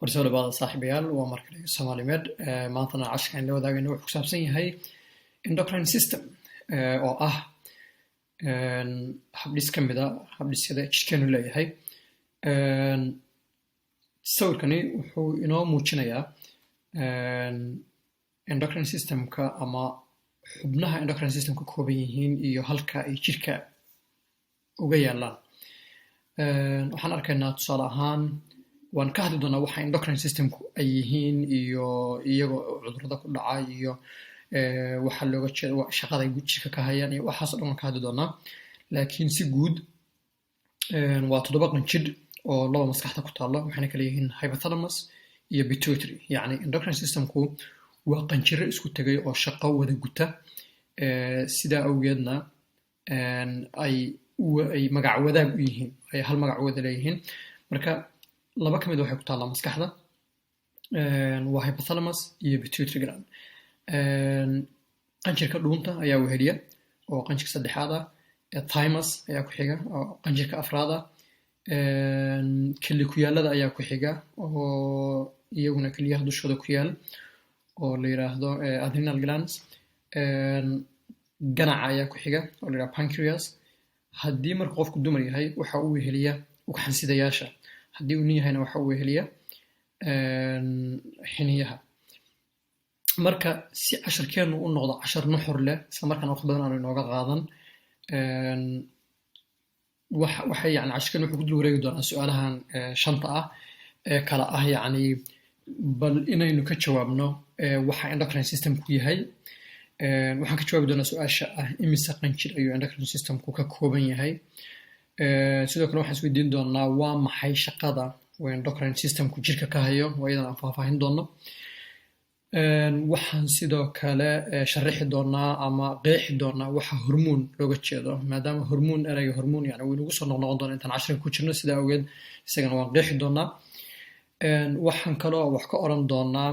War soo dhawaada, saaxiibayaal. Waa markale Somali Med. Maantana casharka aan la wadaagayno wuxuu ku saabsan yahay endocrine system, oo ah habdhis ka mid a habdhisyada jidhkeenu leeyahay. Sawirkani wuxuu inoo muujinayaa endocrine systemka ama xubnaha endocrine system ka kooban yihiin iyo halka ay jidhka uga yaalaan. Waxaan arkaynaa, tusaale ahaan, waan ka hadli doonaa waxa endocrine systemku ay yihiin iyo iyagoo cudurrada ku dhaca iyo waxa looga jeeda, shaqada ay jirka ka hayaan iyo waxaas o dhan waan ka hadli doonaa. Laakiin si guud waa toddoba qanjidh oo laba maskaxda ku taallo, waxayna kala yihiin hypothalamus iyo pituitary. Yacni endocrine systemku waa qanjiro isku tegay oo shaqo wada guta, sidaa awgeedna ay magac wadaag u yihiin, ay hal magac wada leeyihiin. Marka laba ka mid waxay ku taallaa maskaxda, waa hypothalamus iyo pituitary gland. Qanjirka dhuunta ayaa weheliya oo qanjirka saddexaad ah, thymus ayaa ku xiga oo qanjirka afraad ah, keli ku-yaallada ayaa ku xiga oo iyaguna keliyaha dushooda ku yaal oo la yiraahdo adrenal glands, ganaca ayaa ku xiga oo la yidhahdo pancreas. Haddii marka qofku dumar yahay, waxa uu weheliya ugxansidayaasha, haddii uu nin yahayna waxa uu weheliya xiniyaha. Marka si casharkeenu u noqdo cashar nuxur leh, isla markaana waqti badan aanu inooga qaadan, waxay yani casharkeenu wuxuu ku dul wareegi doonaa su-aalahan shanta ah ee kala ah, yacni bal inaynu ka jawaabno waxa endocrine systemku yahay. Waxaan ka jawaabi doonaa su-aasha ah imise qanjir ayuu endocrine systemku ka kooban yahay. Sidoo kale waxaan isweydiin doonaa waa maxay shaqada uu endocrine systemku jirka ka hayo, waa iyadan aan faahfaahin doono. Waxaan sidoo kale sharixi doonaa ama qeexi doonaa waxa hormoon looga jeedo, maadaama hormoon, ereyga hormoon, yani uu inagu soo noqnoqon doona intaan casharka ku jirno. Sidaa awgeed isagana waan qeexi doonaa. Waxaan kaloo wax ka oran doonaa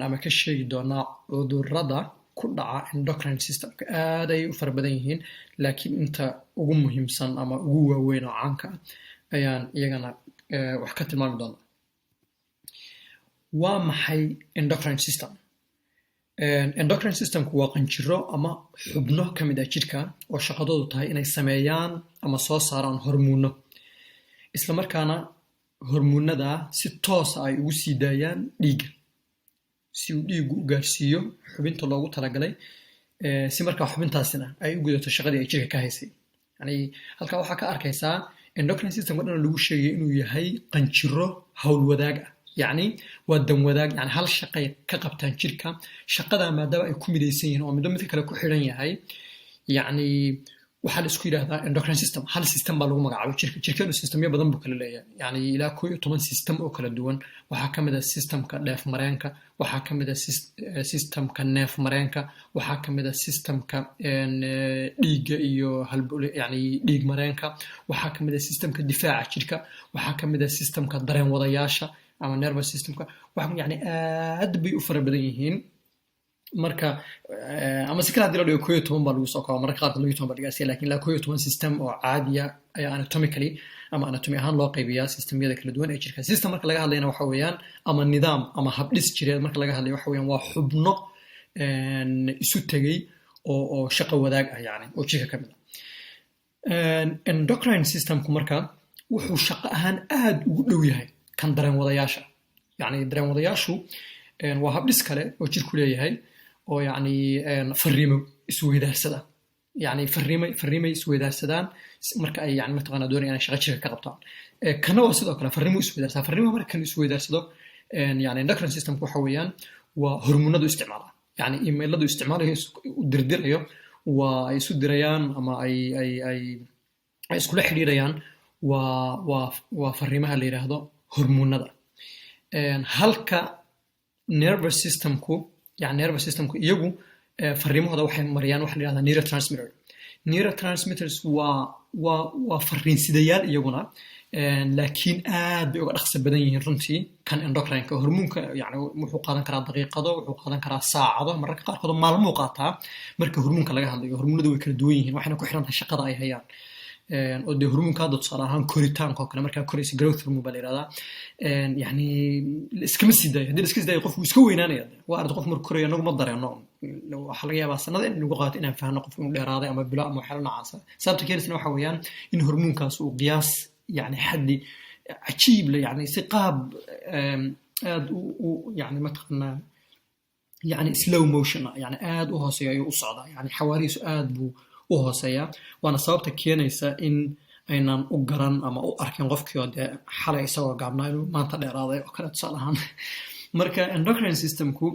ama ka sheegi doonaa cudurrada ku dhaca endocrine systemka. Aad ay u fara badan yihiin, laakiin inta ugu muhiimsan ama ugu waaweyn oo caanka ah ayaan iyagana wax ka tilmaami doonaa. Waa maxay endocrine system? Endocrine systemku waa qanjiro ama xubno ka mid ah jidhka oo shaqadoodu tahay inay sameeyaan ama soo saaraan hormoonno, isla markaana hormoonada si toosa ay ugu sii daayaan dhiigga si uu dhiiggu u gaarsiiyo xubinta loogu talagalay, si markaa xubintaasina ay u gudato shaqadii ay jirka ka haysay. Yani halkaa waxaa ka arkaysaa endocrine systemka dhan lagu sheegay inuu yahay qanjiro hawl wadaag ah, yacni waa dan wadaag, yani hal shaqay ka qabtaan jirka. Shaqada maadaama ay ku midaysan yihiin oo midba midka kale ku xidhan yahay, yacni waxaa la isku yidhahdaa endocrine system. Hal system baa lagu magacaabay jirka. Jirkeenu systemyo badan buu kala leeyahay, yani ilaa 11 system oo kala duwan. Waxaa ka mid ah systemka dheef mareenka, waxaa ka mid ah systemka neef mareenka, waxaa ka mid ah systemka dhiigga iyo yani dhiig mareenka, waxaa ka mid ah systemka difaaca jirka, waxaa ka mid ah systemka dareen wadayaasha ama nervous systemka. Yani aad bay u fara badan yihiin. Marka ama si kale hadii loo dhigo, 11 baa lagu soo koba, mararka qaarkood 12 baa dhigaasiya, lakin ilaa 11 system oo caadiya ayaa anatomically ama anatomy ahaan loo qaybiyaa systemyada kala duwan ee jirka. System marka laga hadlayana waxa weeyaan, ama nidaam ama habdhis jireed marka laga hadlayo, waxa weeyaan waa xubno isu tegay oo shaqo wadaag ah, yani oo jirka ka mid ah. Endocrine systemku marka wuxuu shaqo ahaan aad ugu dhow yahay kan dareen wadayaasha. Yacni dareen wadayaashu waa habdhis kale oo jirku leeyahay oo yacni fariimo isweydaarsada, yacni fariimay isweydaarsadaan marka ay yani mataqaanaa doonayaan inay shaqo jirka ka qabtaan. Kana waa sidoo kale fariimo isweydaarsadaa. Fariimaha marka kan isweydaarsado, yani endocrine systemku waxa weeyaan waa hormoonadu isticmaala, yani emailadu isticmaalayo, u dirdirayo, waa ay isu dirayaan ama ay iskula xidhiirayaan, waa fariimaha la yidhaahdo hormoonada. Halka nervous systemku, yani nervous systemku iyagu fariimahooda waxay mariyaan waxa la yidhahdaa neurotransmitter. Neurotransmitters waa fariinsidayaal iyaguna, laakiin aad bay uga dhaqso badan yihiin runtii kan endocrineka. Hormoonka yani wuxuu qaadan karaa daqiiqado, wuxuu qaadan karaa saacado, mararka qaarkood maalmuu qaataa. Marka hormoonka laga hadlayo, hormoonadu way kala duwan yihiin, waxayna ku xiran tahay shaqada ay hayaan. Oo dee hormoonka hadda, tusaale ahaan, koritaanka oo kale, markaa koraysa, growth hormone baa la yihahdaa. Yani iskama sii daayo. Haddii la iska sii daayo, qofku iska weynaanaya. Waa aragta, qof markuu korayo anagu ma dareeno. Waxaa laga yaabaa sanada in lagu qaato inaan fahno qof inuu dheeraaday, ama bilo, ama waxyaalo noocaasa. Sababta keenaysana waxa weeyaan in hormoonkaas uu qiyaas, yani xaddi cajiib le, yani si qaab aad u yani mataqaanaa, yani slow motion ah, yani aad u hooseeya ayuu u socdaa, yani xawaarihiisu aad buu u hooseeyaa. Waana sababta keenaysa in aynan u garan ama u arkin qofkii oo dee xalay isagoo gaabnaa inuu maanta dheeraaday oo kale, tusaale ahaan. Marka endocrine systemku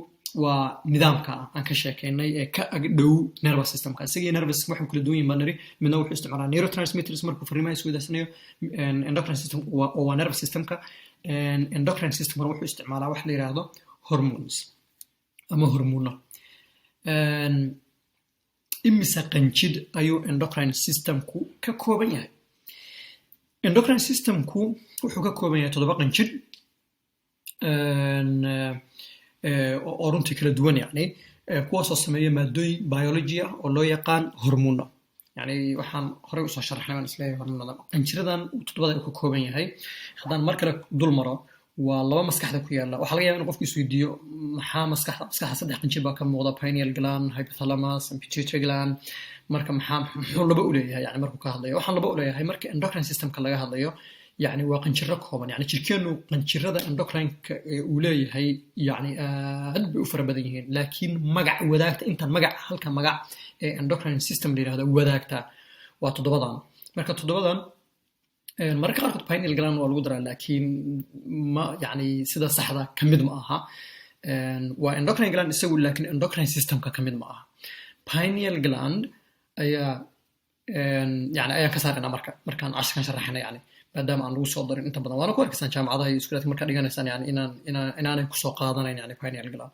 waa nidaamka aan ka sheekeynay ee ka agdhow nervous systemka. Isagii nervous system waxay kala duwan yihiin baan niri: midna wuxuu isticmaalaa neurotransmitters markuu fariimaha isweydaasanayo, endocrine system oo waa nervous systemka. Endocrine systemkuna wuxuu isticmaalaa wax la yiraahdo hormones ama hormono. Imise qanjidh ayuu endocrine systemku ka kooban yahay? Endocrine systemku wuxuu ka kooban yahay 7 qanjidh oo runtii kala duwan, yani kuwaasoo sameeya maadooyin biology ah oo loo yaqaan hormono. Yani waxaan horey usoo sharaxnay, waan isleeyahay, hormonada. Qanjiradan uu toddobada uu ka kooban yahay, haddaan mar kale dul maro, waa laba maskaxda ku yaala. Waxaa laga yaaba in qofku isweydiiyo: maxaa maskaxda? Maskaxda saddex qanjir baa ka muuqda: pineal gland, hypothalamus, pituitary gland. Marka muxuu laba u leeyahay? Yani markuu ka hadlayo, waxaan laba u leeyahay marka endocrine systemka laga hadlayo, yani waa qanjiro kooban. Yani jirkeenu qanjirada endocrineka uu leeyahay yani aad bay u fara badan yihiin, laakiin magac wadaagta, intan magac, halka magac ee endocrine system la yirahdo wadaagta waa toddobadan. Marka toddobadan, mararka qaarkood pineal gland waa lagu daraa, laakiin ma yani sida saxda ka mid ma aha. Waa endocrine gland isagu, laakiin endocrine systemka ka mid ma aha. Pineal gland ayaa yani ayaan ka saaraynaa markaan cashirkan sharaxayna, yani maadaama aan lagu soo darin inta badan. Waana ku arkaysaan jaamacadaha iyo iskuulaadka markaa dhiganaysaan, yani inaanay kusoo qaadanayn yani pineal gland.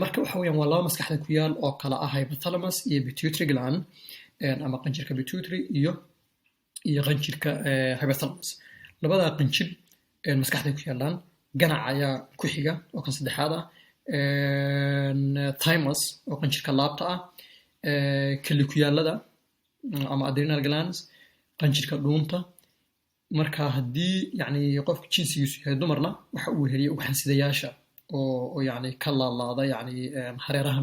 Marka waxa weeyaan waa laba maskaxda ku yaal oo kala ah hypothalamus iyo pituitary gland, ama qanjirka pituitary iyo qanjirka hypothalamus. Labadaa qanjir maskaxda ku yaalaan. Ganac ayaa ku xiga oo kan saddexaad ah, thymus oo qanjirka laabta ah, kalikuyaalada ama adrenal glands, qanjirka dhuunta. Marka haddii yani qofka jinsigiisu yahay dumarna, waxa uu heliya ugxansidayaasha oo yani ka laalaada yani hareeraha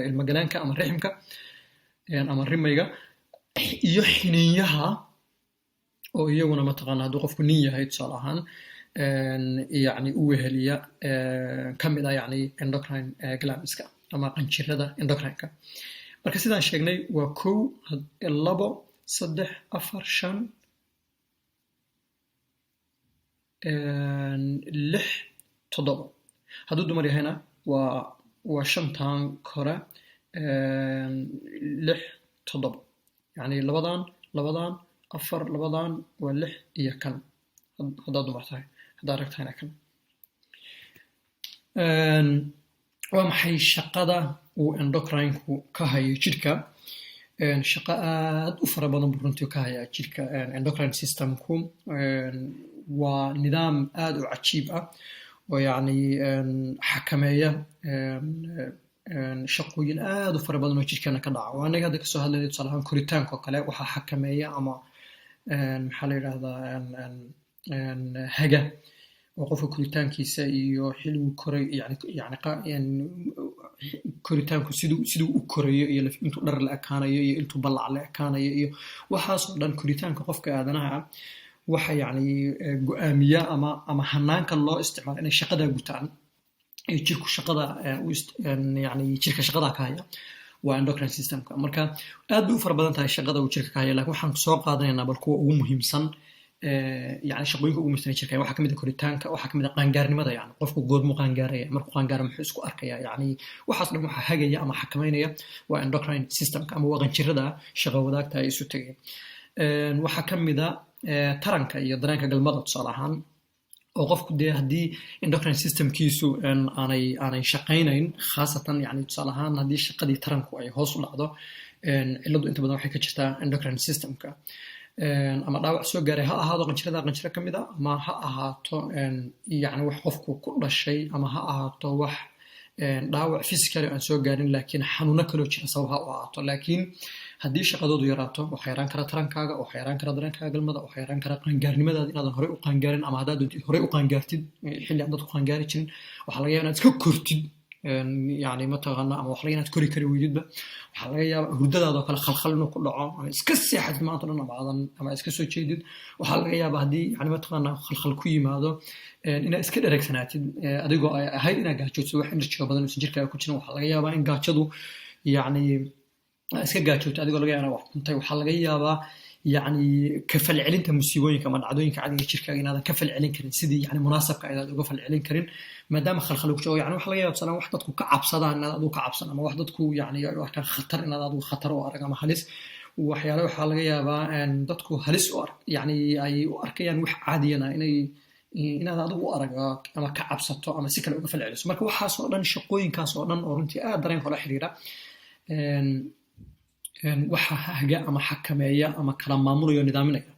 ilmagaleenka ama riximka ama rimayga, iyo xiniinyaha oo iyaguna mataqaana, hadduu qofku nin yahay, tusaale ahaan, yani u weheliya, ka mid ah yani endocrine glandska ama qanjirada endocrineka. Marka sidaan sheegnay, waa kow, labo, saddex, afar, shan, lix, toddoba. Hadduu dumar yahayna waa shantan kore, lix, toddoba, yani labadan, labadan, afar, labadan waa lix, iyo kan haddaad dumar tahay, haddaad rag tahayna kan. Waa maxay shaqada uu endocrine-ku ka hayo jidhka? Shaqo aad u fara badan buu runtii ka hayaa jidhka endocrine systemku. Waa nidaam aad u cajiib ah oo yacni xakameeya shaqooyin aad u fara badan oo jidhkeena ka dhaca. Oo anaga hadda kasoo hadlayna, tusaale ahaan, koritaanka oo kale, waxaa xakameeya ama maxaa la yidhahdaa, haga oo qofka koritaankiisa iyo xilliguu koray, yani koritaanku siduu u korayo, iyo intuu dhar la ekaanayo, iyo intuu ballac la ekaanayo, iyo waxaasoo dhan, koritaanka qofka aadanaha ah, waxa yacni go'aamiya ama hanaanka loo isticmaalo inay shaqadaa gutaan iyo jirku shaqada yani jirka shaqada ka haya waa endocrine systemka. Marka aad bay u fara badan tahay shaqada uu jirka ka haya, lakin waxaan soo qaadanaynaa bal kuwa ugu muhiimsan, yani shaqooyinka ugu muhiimsan ee jirka. Waxaa kamid ah koritaanka, waxaa kamid ah qaangaarnimada, yani qofku goormuu qaangaaraya, markuu qaangaaro muxuu isku arkaya. Yani waxaas dhan waxaa hagaya ama xakameynaya waa endocrine systemka ama waa qanjirada shaqa wadaagta ay isu tegeen. Waxaa kamid a taranka iyo dareenka galmada, tusaale ahaan, oo qofku dee haddii endocrine systemkiisu aanay shaqaynayn, khaasatan yani tusaale ahaan haddii shaqadii taranku ay hoos u dhacdo, cilladdu inta badan waxay ka jirtaa endocrine systemka. Ama dhaawac soo gaaray ha ahaado qanjirada qanjiro ka mid a, ama ha ahaato yani wax qofku ku dhashay, ama ha ahaato wax dhaawac physically aan soo gaarin, laakiin xanuuno kaloo jira sabab ha u ahaato. Laakiin Haddii shaqadoodu yaraato, waxaa yaraan kara tarankaaga, waxaa yaraan kara dareenkaaga galmada, waxaa yaraan kara qaangaarnimadaada, inaadan horey u qaangaarin ama haddaad doontid horey u qaangaartid xilli aan dadku qaangaari jirin. Waxaa laga yaabaa inaad iska kortid, yani mataqaana, ama waxa laga inaad kori kari weydidba. Waxaa laga yaabaa hurdadaada oo kale khalkhal inuu ku dhaco, ama iska seexatid maanta dhan, ama aadan ama iska soo jeedid. Waxaa laga yaabaa haddii, yani mataqaana, khalkhal ku yimaado inaad iska dhereegsanaatid adigoo ay ahayd inaad gaajoodso, wax energy badan uusan jirkaaga ku jirin. Waxaa laga yaabaa in gaajadu, yani, iska gaajoogto adigoo laga yaabaa wax cuntay. Waxaa laga yaabaa, yani, ka falcelinta musiibooyinka ama dhacdooyinka cadiga jirkaaga inaadan ka falcelin karin sidii, yani, munaasabka inaad uga falcelin karin, maadaama khalkhal ku jiro. Yani waxa laga yaabaa tusaale wax dadku ka cabsadaan inaad adigu ka cabsan, ama wax dadku, yani, ay u arkaan khatar inaad adigu khatar u arag ama halis. Waxyaale waxaa laga yaabaa dadku halis u ark, yani ay u arkayaan wax caadiyana inaad adigu u arag ama ka cabsato ama si kale uga falceliso. Marka waxaas oo dhan, shaqooyinkaas oo dhan oo runtii aad dareenka ula xiriira, waxa haga ama xakameeya ama kala maamulaya oo nidaaminaya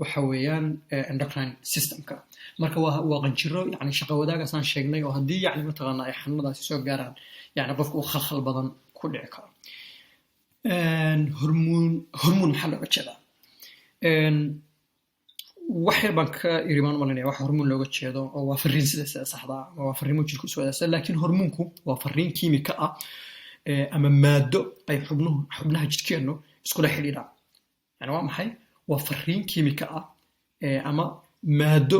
waxa weeyaan endocrine systemka. Marka waa qanjiro, yani, shaqo wadaagaasaan sheegnay oo haddii, yani mataqaana, ay xanuunadaasi soo gaaraan, yani qofka uu khalkhal badan ku dhici karo. Hormoon maxaa looga jeedaa? Wax yar baan ka iri baan u malinaya waxa hormoon looga jeedo, oo waa fariin sida saxda ah, ama waa fariimo jirka usoo wadaagsan. Laakiin hormoonku waa fariin kiimika ah ama maado ay xubnaha jidhkeennu iskula xidhiidhaan. Yani waa maxay? Waa fariin kiimika ah ama maado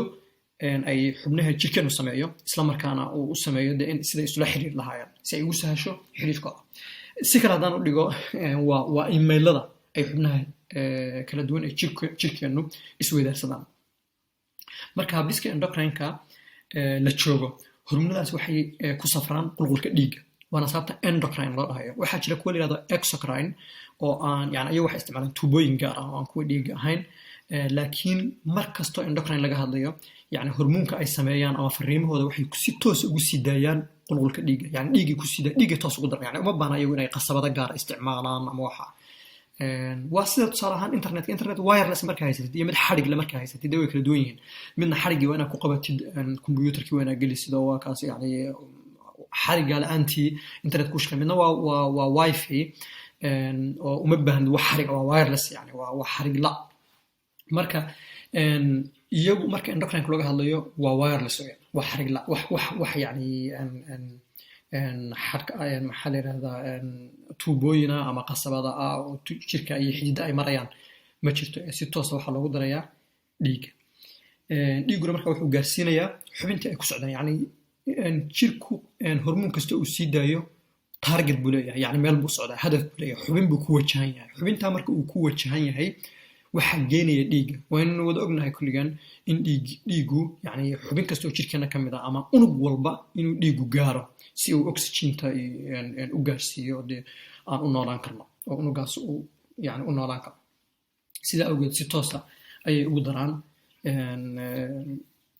ay xubnaha jidhkeennu sameeyo, isla markaana uu u sameeyo dee in siday isula xidhiir lahaayeen, si ay ugu sahasho xidhiirkooda. Si kale haddaan u dhigo, waa emailada ay xubnaha kala duwan ee jirkeennu isweydaarsadaan. Marka habdhiska endocrineka la joogo, hormoonadaas waxay ku safraan qulqulka dhiigga, waana sababta endocrine loo dhahayo. Waxaa jira kuwa la yihahdo exocrine oo aan, yani, ayagu waxay isticmaalaan tuubooyin gaar ah oo aan kuwa dhiigga ahayn. Laakiin mar kastoo endocrine laga hadlayo, yani hormoonka ay sameeyaan ama fariimahooda waxay si toos ugu sii daayaan qulqulka dhiigga, yani dhiiggay ku sii dhiiggay toos ugu daran. Yani uma baahna iyagu inay qasabado gaara isticmaalaan ama waxa. Waa sida tusaale ahaan internetka. Internet wireless markaa haysatid iyo mid xadhig le markaa haysatid, dee way kala duwan yihiin. Midna xadhiggii waa inaad ku qabatid computerkii, waa inaad gelisid oo waa kaas, yani xadhigga la-aantii internet ku shaqeyn. Midna waa wifi oo uma baahnid wax xarig, waa wireless, yani waa xarig la. Marka iyagu, marka endocrineka looga hadlayo, waa wireless weeyaan, waa xarig la, wax yani xadhka, maxaa la yidhahdaa, tuubooyina ama qasabada ah oo jirka iyo xididda ay marayaan ma jirto. Si toosa waxaa loogu darayaa dhiigga. Dhiigguna marka wuxuu gaarsiinayaa xubintii ay ku socdaan. Yani jirku hormoon kasta uu sii daayo target buu leeyahay, yani meel buu socdaa, hadaf buu leeyahay, xubin buu ku wajahan yahay. Xubintaa marka uu ku wajahan yahay waxaa geenaya dhiigga. Waynanu wada ognahay kulligan in dhiiggu, yani xubin kasta oo jirkeena ka mid ah ama unug walba, inuu dhiiggu gaaro si uu oxygenta u gaarsiiyo, dee aan u noolaan karno oo unugaas uu, yani, u noolaan karo. Sidaa awgeed si toosa ayay ugu daraan,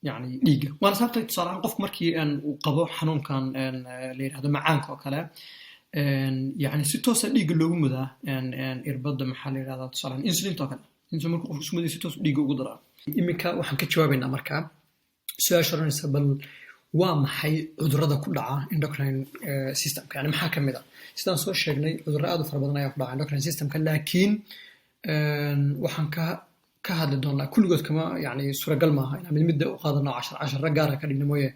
yani, dhiigga. Waana sababta tusaale ahaan qofku markii uu qabo xanuunkan la yidhahdo macaanka oo kale, yani si toosa dhiigga loogu mudaa irbadda, maxaa la yidhahdaa, tusaale ahaan insulinta oo kale. Insulin markuu qofku isku muday, si toos dhiigga ugu daraa. Iminka waxaan ka jawaabaynaa markaa su-aasha odhanaysa: bal waa maxay cudurrada ku dhaca endocrine systemka? Yani maxaa ka mid a? Sidaan soo sheegnay, cudurro aad u fara badan ayaa ku dhaca endocrine systemka, laakiin waxaan ka hadli doonaa kulligood kama, yani, suuragal maaha inaan mid midda u qaadano, cashar cashara gaara ka dhigna mooye,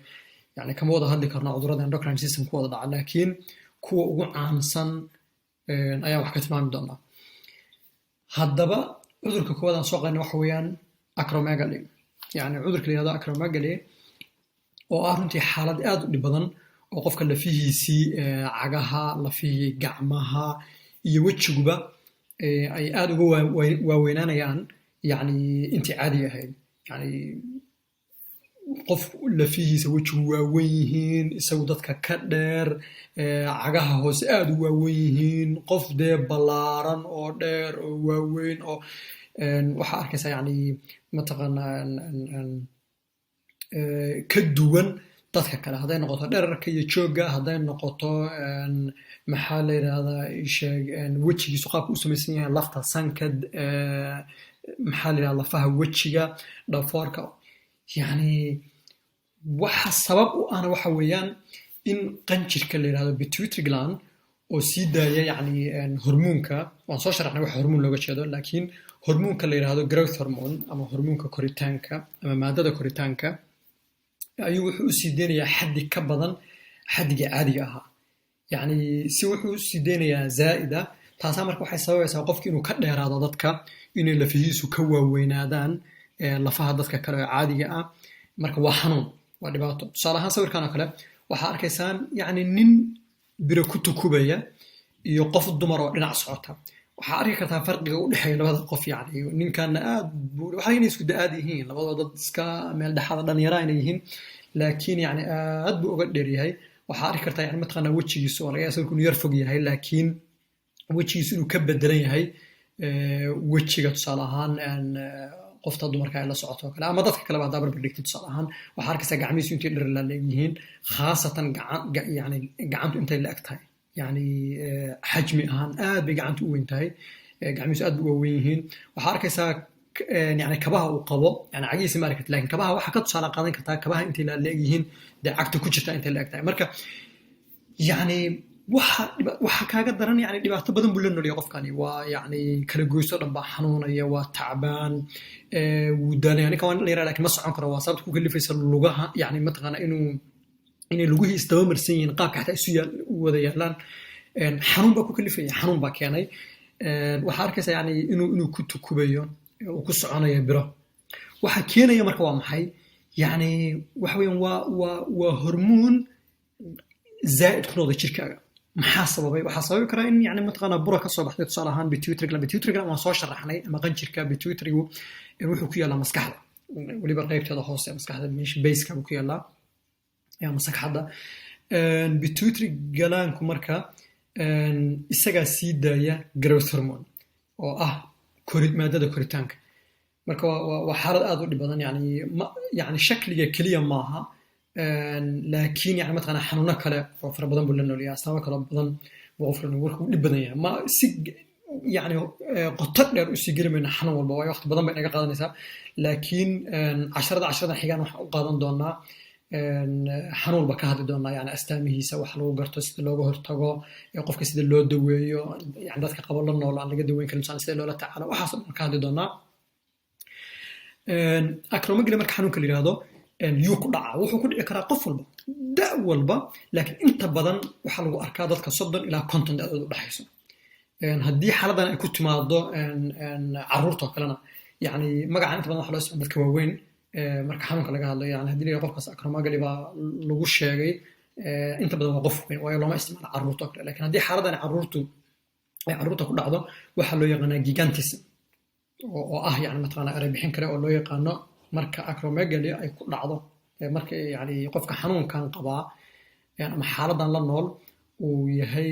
yani kama wada hadli karno cudurrada endocrine system ku wada dhaca. Laakiin kuwa ugu caansan ayaan wax ka tilmaami doonaa. Haddaba cudurka koowaad aan soo qaadnay waxa weeyaan acromegaly, yani cudurka la yihahdo acromegaly, oo ah runtii xaalad aad u dhib badan oo qofka lafihiisii cagaha, lafihii gacmaha iyo wejiguba ay aad uga waaweynaanayaan, yani intii caadiga ahayd. Yani qof lafihiisa wejigu waawen yihiin, isagu dadka ka dheer, cagaha hoose aad u waawen yihiin, qof dee ballaaran oo dheer oo waaweyn oo waxaa arkaysaa, yani mataqaanaa, ka duwan dadka kale, hadday noqoto dherarka iyo joogga, hadday noqoto, maxaa la yidhahdaa, sheeg, wejigiisu qaabka u samaysan yahay, lafta sanka, maxaa la yidhahdaa, lafaha wejiga, dhafoorka. Yani waxa sabab u ahna waxa weeyaan in qanjirka la yidhahdo pituitary gland oo sii daaya yani hormoonka. Waan soo sharaxnay waxa hormoon looga jeedo, laakiin hormoonka la yidhaahdo growth hormone ama hormoonka koritaanka ama maadada koritaanka ayuu wuxuu u sii deynayaa xaddi ka badan xaddigii caadiga ahaa. Yani si wuxuu u sii deynayaa zaa'ida. Taasaa marka waxay sababaysaa qofki inuu ka dheeraado dadka, inay lafihiisu ka waaweynaadaan lafaha dadka kale oo caadiga ah. Marka waa xanuun, waa dhibaato. Tusaale ahaan, sawirkan oo kale waxaa arkaysaan yani nin biro ku tukubaya iyo qof dumar oo dhinac socota. Waxaa arki kartaa farqiga u dhexeeya labada qof. Yani ninkanna aad buu waxaa inay isku da'aad yihiin, labadoo dad iska meel dhexaada, dhalinyara inay yihiin, laakiin yani aad buu uga dheer yahay. Waxaa arki kartaa yani mataqaanaa wejigiisa oo laga yaaba sawirku inuu yar fog yahay, laakiin wejigiisu inuu ka bedelan yahay wejiga, tusaale ahaan, qofta dumarka ay la socoto oo kale ama dadka kaleba haddaa barbar dhigtid. Tusaale ahaan, waxaa arkaysaa gacmihiisu intay dherer la leegyihiin, khaasatan gacan, yani gacantu intay la eg tahay, yani xajmi ahaan aad bay gacantu u weyn tahay, gacmihiisu aad bay u waaweyn yihiin. Waxaa arkaysaa yani kabaha uu qabo, yani cagihiisa ma arki kartid, lakin kabaha waxaa ka tusaale qaadan kartaa kabaha intay la leeg yihiin, dee cagta ku jirta intay la eg tahay. Marka yani waxa kaaga daran, yani dhibaato badan buu la noolyahay qofkani. Waa yani kala goyso dhan baa xanuunaya, waa tacbaan, wuu daalaya. Ninkan waa nin dhalinyara, lakin ma socon karo. Waa sababta ku kalifaysa lugaha, yani mataqaana inay lugihii isdaba marsan yihiin, qaabka xataa isu wada yaalaan. Xanuun baa ku kalifaya, xanuun baa keenay. Waxaa arkaysa yani inuu ku tukubayo, uu ku soconayo biro. Waxa keenaya marka waa maxay? Yani waxa weeyaan waa hormoon zaa'id ku noqda jirkaaga. Maxaa sababay? Waxaa sababi karaa in yani mataqaanaa bura ka soo baxday, tusaale ahaan pituitary gland. Pituitary gland waan soo sharaxnay, ama qanjirka pituitary-gu wuxuu ku yaallaa maskaxda, weliba qaybteeda hoose maskaxda, meesha base-ka buu ku yaallaa ama sagxadda. Pituitary gland-ku marka isagaa sii daaya growth hormone oo ah maadada koritaanka. Marka waa xaalad aad u dhib badan. Yani yani shakliga keliya maaha, laakiin yani mataqaanaa xanuuno kale oo fara badan buu la noolyahay, astaamo kale badan buu qofka marka uu dhib badan yahay. Ma si yani qoto dheer usii geli mayno xanuun walba, waayo waqti badan bay naga qaadanaysaa, laakiin casharada xigaan waxaan u qaadan doonaa xanuun walba, ka hadli doonaa yani astaamihiisa, wax lagu garto, sida looga hortago, qofka sida loo daweeyo, yani dadka qabo la nool aan laga daweyn karin tusaale sida loola tacaalo, waxaas oo dhan ka hadli doonaa. Acromegaly marka xanuunka la yihahdo yuu ku dhacaa? Wuxuu ku dhici karaa qof walba, da' walba, laakiin inta badan waxaa lagu arkaa dadka 30 ilaa 50 da'dooda u dhexayso. Haddii xaaladan ay ku timaado carruurta oo kalena, yani magacan inta badan waxa loo isticmaala dadka waaweyn marka xanuunka laga hadlayo. Yani haddii la yidhahdo qofkaas acromegaly baa lagu sheegay, inta badan waa qof weyn, waayo looma isticmaalo carruurta oo kale. Lakin haddii xaaladan carruurtu ay carruurta ku dhacdo, waxaa loo yaqaanaa gigantism, oo ah yani mataqaanaa erey bixin kale oo loo yaqaano marka acromegaly ay ku dhacdo, marka yani qofka xanuunkan qabaa ama xaaladan la nool uu yahay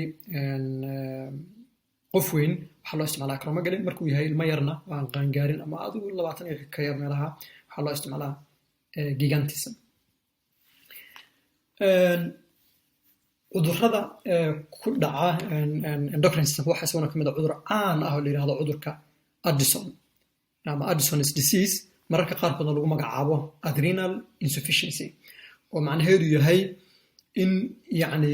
qof weyn, waxaa loo isticmaalaa acromegaly. Markuu yahay ilmo yarna oo aan qaangaarin ama adigu 20 iyo ka yar meelaha, waxaa loo isticmaalaa gigantism. Cudurrada ku dhaca endocrine system waxaa isaguna kamid ah cudur caan ah oo la yidhahdo cudurka Addison ama Addison's disease, mararka qaarkoodna lagu magacaabo adrenal insufficiency, oo macnaheedu yahay in yacni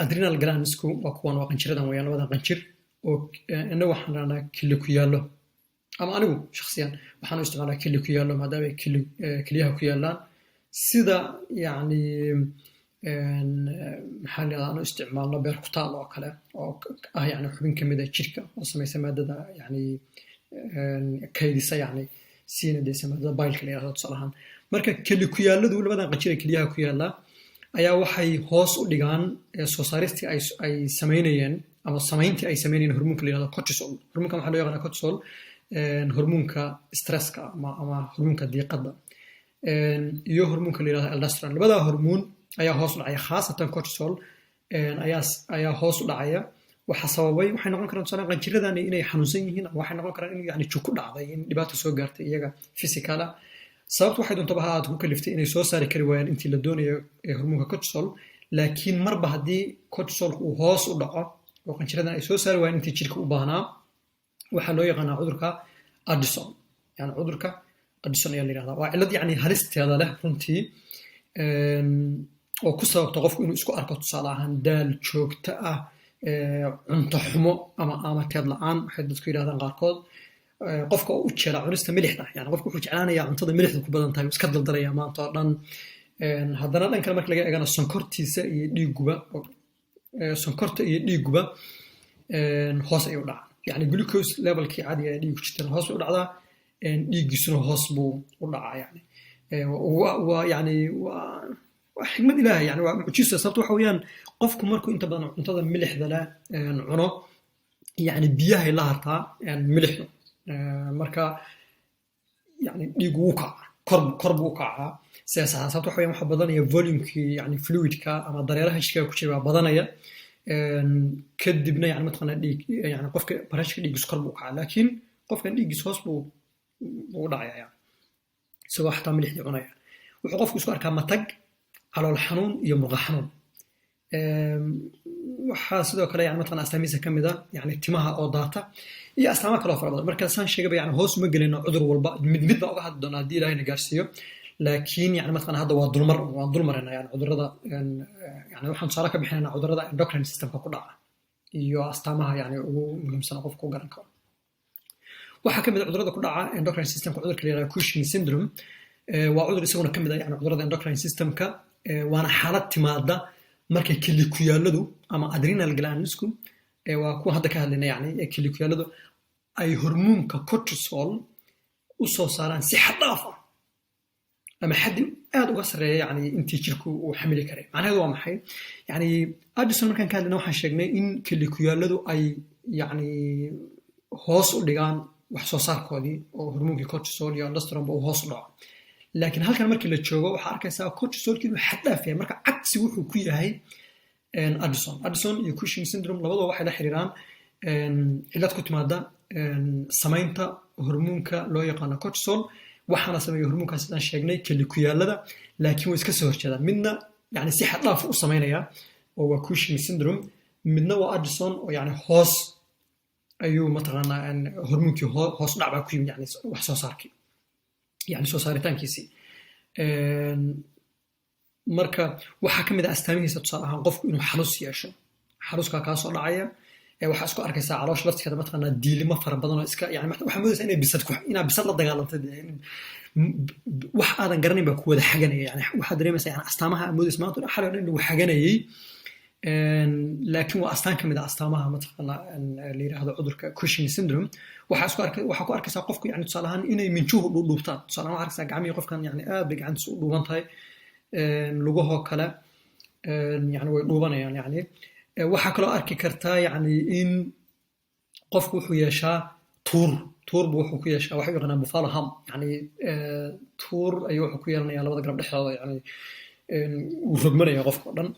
adrenal glands-ku waa kuwan, waa qanjiradan weeyaan, labadan qanjir oo innagu waxaan dhahnaa kili ku yaallo, ama anigu shakhsiyan waxaan u isticmaalaa kili ku yaallo, maadaama ay kili keliyaha ku yaallaan, sida yacni maxaa la yidhahdaa aan u isticmaalno beer ku taal oo kale, oo ah yani xubin ka mid ah jirka oo samaysa maadada, yani kaydisa, yani siina deysa maadada bile-ka la yidhahdo, tusaale ahaan. Marka keli ku yaalladu, labadan qanjir ee keliyaha ku yaalla, ayaa waxay hoos u dhigaan soo saaristii ay samaynayeen ama samayntii ay samaynayeen hormoonka la yihahdo cortisol. Hormoonkan waxaa loo yaqaanaa cortisol, hormoonka stresska ama hormoonka diiqadda, iyo hormoonka la yihahdo aldosterone. Labadaa hormoon ayaa hoos u dhacaya, khaasatan cortisol ayaa hoos u dhacaya. Waxa sababay waxay noqon karaan, tusaale, qanjiradani inay xanuunsan yihiin, ama waxay noqon karaan in yani jug ku dhacday, in dhibaata soo gaartay iyaga physical ah. Sababtu waxay doontaba ha aad ku kaliftay inay soo saari kari waayaan intii la doonayo ee hormoonka cortisol, laakiin marba haddii cortisolku uu hoos u dhaco oo qanjiradan ay soo saari waayaan intii jirka u baahnaa, waxaa loo yaqaanaa cudurka Addison. Yani cudurka Addison ayaa la yihahdaa. Waa cillad yani halisteeda leh runtii. Oo ku sababta qofku inuu isku arko, tusaale ahaan, daal joogto ah, cunto xumo ama appetite la'aan waxay dadku yidhahdaan qaarkood, qofka oo u jecla cunista milixda. Yani qofku wuxuu jeclaanayaa cuntada milixda ku badan tahay, iska daldalaya maanta oo dhan. Haddana dhan kale marka laga eegana, sonkortiisa iyo dhiiguba, sonkorta iyo dhiiguba hoos ayuu dhacaa. Yani glucose levelkii caadiga ee dhiigu jirtana hoos bay u dhacdaa, dhiiggiisuna hoos buu u dhacaa. Yani waa yani waa xikmad Ilaahay, yani waa mucjiso. Sababto waxa weeyaan, qofku markuu inta badan cuntada milixda leh cuno, yani biyahay la hartaa milixdu. Marka yani dhiigu wuu kacaa, kor buu u kacaa sidaas ahaan. Sababto waxa weeyaan, waxaa badanaya volumekii, yani fluidka ama dareeraha jidhka ku jira baa badanaya. Kadibna yani mataqaanaa dhiig, yani qofka pressureka dhiiggiisu kor buu u kacaa, laakiin qofkan dhiiggiisu hoos buu u dhacaya, yani isagoo xataa milixdii cunaya. Wuxuu qofku isku arkaa matag, calool xanuun iyo murqa xanuun. Waxaa sidoo kale yani mataqana astaamihiisa ka mid ah yani timaha oo daata iyo astaamo kaloo fara badan. Marka saan sheegaba, yani hoos uma gelino cudur walba, mid mid baa uga hadli doonaa haddii Ilahayna gaarsiiyo. Laakiin yani mataqana hadda waa dulmar, waan dulmarayna yani cudurrada. Yani waxaan tusaale ka bixinaynaa cudurrada endocrine systemka ku dhaca iyo astaamaha yani ugu muhiimsan oo qofku u garan karo. Waxaa kamid ah cudurrada ku dhaca endocrine systemka cudurka la yihahdo Cushing syndrome. Waa cudur isaguna kamid ah yani cudurrada endocrine systemka, waana xaalad timaada markay kilikuyaaladu ama adrenal glandsku, waa kuwa hadda ka hadlayna, yani ee kilikuyaaladu ay hormoonka cortisol u soo saaraan si xad dhaaf ah ama xaddi aad uga sarreeya yani intii jirku uu xamili karay. Macnaheedu waa maxay? Yani Addison markaan ka hadlayna, waxaan sheegnay in kilikuyaaladu ay yani hoos u dhigaan wax soo saarkoodii, oo hormoonkii cortisol iyo aldosterone ba uu hoos u dhaco. Laakiin halkan markii la joogo, waxaa arkaysaa cortisolkii inuu xad dhaaf yahay. Marka cagsi wuxuu ku yahay Addison. Addison iyo Cushing syndrome labaduba waxay la xiriiraan cillad ku timaada samaynta hormoonka loo yaqaano cortisol. Waxaana sameeya hormoonkaas, sidaan sheegnay, kelikuyaalada, laakiin way iska soo horjeedaan. Midna yani si xad dhaaf u samaynaya oo waa Cushing syndrome, midna waa Addison oo yani hoos ayuu mataqaanaa hormoonkii hoos dhac baa ku yimid, yani wax soo saarkii, yani soo saaritaankiisii. Marka waxaa ka mid ah astaamihiisa, tusaale ahaan, qofku inuu xalus yeesho, xaluskaa kaa soo dhacaya. Waxaa isku arkaysaa caloosha laftigeeda mataqaanaa diilimo fara badan oo iska, yani waxaa moodaysaa inay bisad ku inaa bisad la dagaalantay, wax aadan garanayn baa ku wada xaganaya. Yani waxaad dareemaysaa yani astaamaha aad moodaysa maanta xalay o dhan lagu xaganayay, laakiin waa astaan ka mid ah astaamaha mataqaanaa la yidhaahdo cudurka Cushing syndrome. Waxaa ku arkaysaa qofku, yani tusaale ahaan, inay minjuhu dhuudhuubtaan. Tusaale ahaan, waxaa arkaysaa gacmihii qofkan yani aad bay gacantiisa u dhuuban tahay, lugahoo kale yani way dhuubanayaan. Yani waxaa kaloo arki kartaa yani in qofku wuxuu yeeshaa tuur. Tuur buu wuxuu ku yeeshaa, waxa u yaqaanaa buffalo hump, yani tuur ayuu wuxuu ku yeelanaya labada garab dhexdooda, yani wuu rogmanaya qofka o dhan.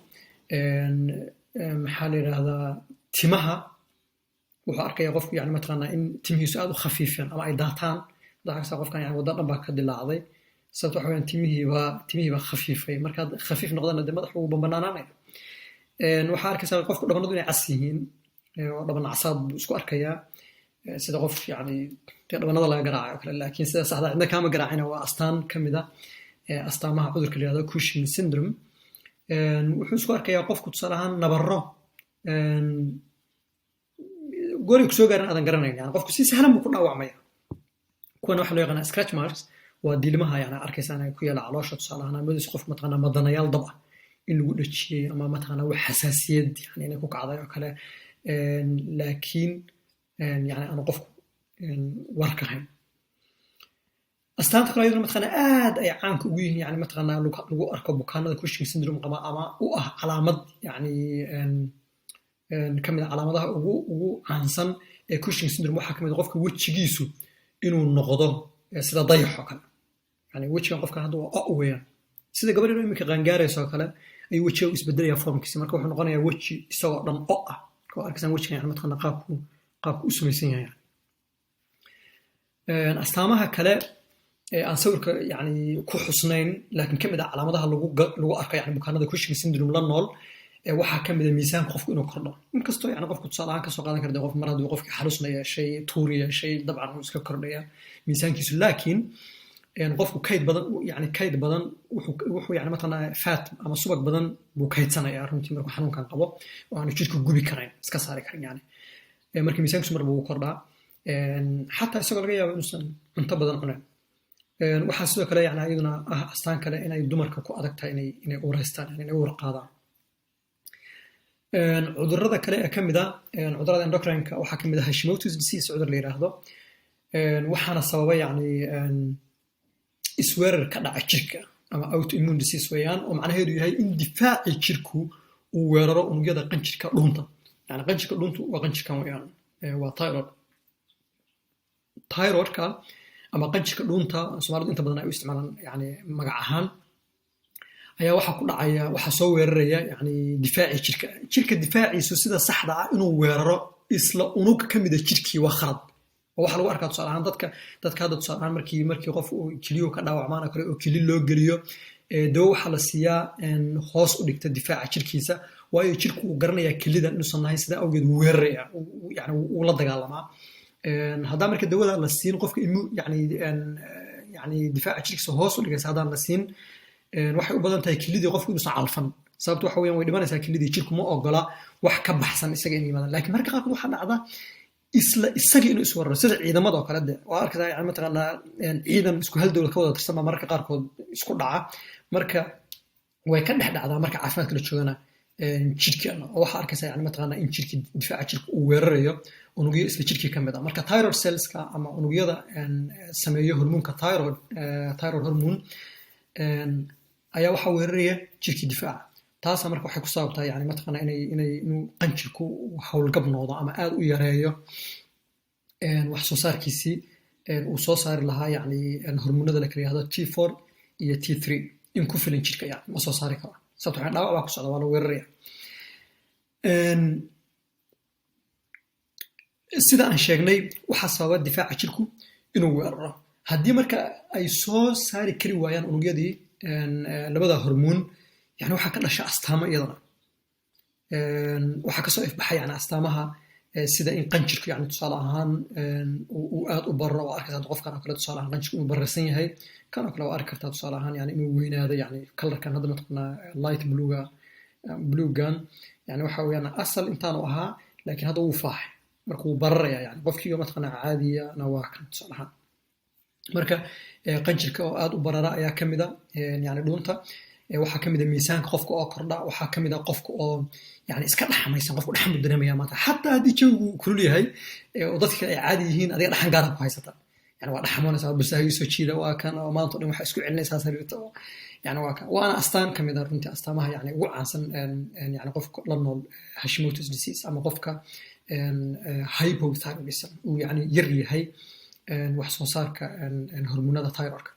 Maxaa la yidhaahdaa, timaha wuxuu arkaya qofku yani mataqaanaa in timihiisu aad u khafiifeen ama ay daataan. Hadda arkaysaa qofkan yani wadda dhan baa ka dilaacday. Sababta waxa weyaan, timihii baa khafiifay. Markaad khafiif noqdana, dee madaxu wuu bambanaanaanaya. Waxaa arkaysaa qofku dhabanadu inay cas yihiin, oo dhaban casaad buu isku arkayaa, sida qof yani dee dhabanada laga garaacayo kale. Laakiin sida saxda cidna kaama garaacina, waa astaan ka mid ah astaamaha cudurka la yihahdo Cushing syndrome. Wuxuu isku arkayaa qofku, tusaale ahaan, nabaro goray kusoo gaaran aadan garanayn. Yani qofku si sahlan buu ku dhaawacmaya. Kuwana waxaa loo yaqaanaa scratch marks, waa diilmaha yani arkaysaan ay ku yaala caloosha. Tusaale ahaan, moodaysa qofku mataqaanaa madanayaal dab ah in lagu dhajiyey ama mataqaanaa wax xasaasiyad yani inay ku kacday oo kale, laakiin yani aanu qofku war ka hayn. Astaanta kale iyaduna mataqaanaa aad ay caanka ugu yihiin, yani mataqaanaa lagu arko bukaanada Cushing syndrome qaba ama u ah calaamad, yani ka mid ah calaamadaha ugu caansan ee Cushing syndrome, waxaa kamid ah qofka wejigiisu inuu noqdo sida dayax oo kale. Yani wejigan qofka hadda waa o weeyaan, sida gabadh inuu iminka qaangaarayso oo kale ayuu wejiga u isbedelaya formkiisa. Marka wuxuu noqonayaa weji isagoo dhan o ah. Marka waa arkaysaan wejigan yani mataqaanaa qaabku u samaysan yahay. Astaamaha kale ee aan sawirka yani ku xusnayn, laakiin ka mid ah calaamadaha lagu arko yani bukaanada Cushing syndrome la nool, waxaa ka mid ah miisaanka qofku inuu kordho. Inkastoo yani qofku tusaale ahaan kasoo qaadan karta qof mar hadduu qofkii xalusna yeeshay, tuur yeeshay, dabcan uu iska kordhaya miisaankiisu. Laakiin qofku kayd badan, yani kayd badan wuxuu Wuxuu yani mataqaanaa fat ama subag badan buu kaydsanaya runtii markuu xanuunkan qabo oo aanu jidhku gubi karayn, iska saari karin. Yani marka miisaankiisu marba wuu kordhaa, xataa isagoo laga yaabo inuusan cunto badan cunayn. Waxaa sidoo kale yani iyaduna ah astaan kale inay dumarka ku adag tahay inay ureystaan, yani inay uur qaadaan. Cudurrada kale ee kamid a cudurrada endocrineka waxaa kamid ah Hashimoto's disease, cudur la yiraahdo. Waxaana sababa yani isweerar ka dhaca jirka ama autoimmune disease weeyaan, oo macnaheedu yahay in difaaci jirku uu weeraro unugyada qanjirka dhuunta. Yani qanjirka dhuuntu waa qanjirkan weeyaan, waa thyroid. Thyroidka ama qanjirka dhuunta Soomaalidu inta badan ay u isticmaalaan yani magac ahaan ayaa waxaa ku dhacaya, waxaa soo weeraraya yani difaaci jirka. Jirka difaaciisu sida saxda ah inuu weeraro isla unug ka mida jirkii waa khalad, oo waxaa lagu arkaa tusaale ahaan dadka hadda tusaale ahaan markii qof uu keliyo ka dhaawacmaan oo kale oo keli loo geliyo dawo, waxaa la siiyaa hoos u dhigta difaaca jirkiisa, waayo jirku uu garanayaa kelida inuusan nahay. Sidaa awgeed wuu weeraraya, yani wuu la dagaalamaa. Haddaan marka dawada la siin qofka imu yani difaaca jirkiisa hoos u dhigaysa, haddaan la siin, waxay u badan tahay kelidii qofku inuusan calfan. Sababto waxa weeyaan way dhimanaysaa kelidii, jirku ma ogola wax ka baxsan isaga in yimaadaan. Laakiin marka qaarkood waxaa dhacda isla isaga inuu isweeraro, sida ciidamada oo kale. De waa arkaysaa yani mataqaanaa ciidan isku hal dowlad ka wada tirsan baa mararka qaarkood isku dhaca. Marka way ka dhex dhacdaa marka caafimaadka la joogana jirkeena, oo waxaa arkaysaa yani mataqaanaa in jirkii difaaca jirka uu weerarayo unugyo isla jirkii ka mid ah. Marka thyroid cellska ama unugyada sameeyo hormoonka thyroid, thyroid hormone, ayaa waxaa weeraraya jirkii difaaca. Taasa marka waxay ku sababtaa yani mataqaanaa inay inay inuu qanjirku howlgab noqdo ama aad u yareeyo wax soo saarkiisii uu soo saari lahaa yani hormoonada la kala yihahdo T4 iyo T3. In ku filan jirka yani ma soo saari karo, sababto waxaa dhaawac baa ku socda, waa la weeraraya. Sida aan sheegnay, waxaa sababa difaaca jirku inuu weeraro. Haddii marka ay soo saari kari waayaan unugyadii labada hormoon, yani waxaa ka dhasha astaamo. Iyadana waxaa kasoo ifbaxa yani astaamaha sida in qanjirku yani tusaale ahaan uu aad u bararo. Oo arkaysa qofkan oo kale tusaale ahaan qanjirku inuu bararsan yahay. Kan oo kale waa arki kartaa tusaale ahaan yani inuu weynaado, yani colorkan hadda mataqaanaa light bluega, bluegan, yani waxa weeyaan asal intaanu ahaa, laakiin hadda wuu faaxay, marka wuu bararaya. Yani qofkiiba mataqaanaa caadiyana waa kan tusaale ahaan. Marka qanjirka oo aad u barara ayaa kamid a yani dhuunta. Waxaa kamid a miisaanka qofka oo kordha. Waxaa kamid a qofka oo yani iska dhaxmaysan, qofku dhaxan buu dareemaya maanta, xataa haddii jawigu kulul yahay oo dadka kale ay caadi yihiin, adiga dhaxan gaara ku haysata. Yani waa dhaxamoonaysaa, busaha soo jiida, waa kan oo maanta o dhan waxaa isku celinaysaa sariirta oo yani waa kan. Waana astaan kamid a runtii astaamaha yani ugu caansan yani qofka la nool Hashimoto's disease ama qofka hypothyroidism uu yani yar yahay wax soo saarka hormoonada thyroidka.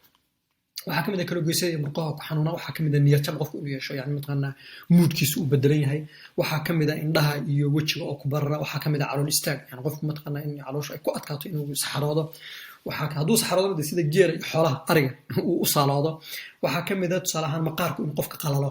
Waxaa kamid ah kala goysyada iyo murqaha ku xanuuna. Waxaa kamid ah niyad jab qofku inuu yeesho, yani mataqaanaa moodkiisu uu bedelan yahay. Waxaa kamid ah indhaha iyo wejiga oo ku barara. Waxaa kamid ah calool istaag, yani qofku mataqaanaa in caloosha ay ku adkaato inuu saxaroodo. Waxaa hadduu saxaroodo de sida geela iyo xoolaha ariga uu u saaloodo. Waxaa kamid ah tusaale ahaan maqaarku inuu qofka qalalo,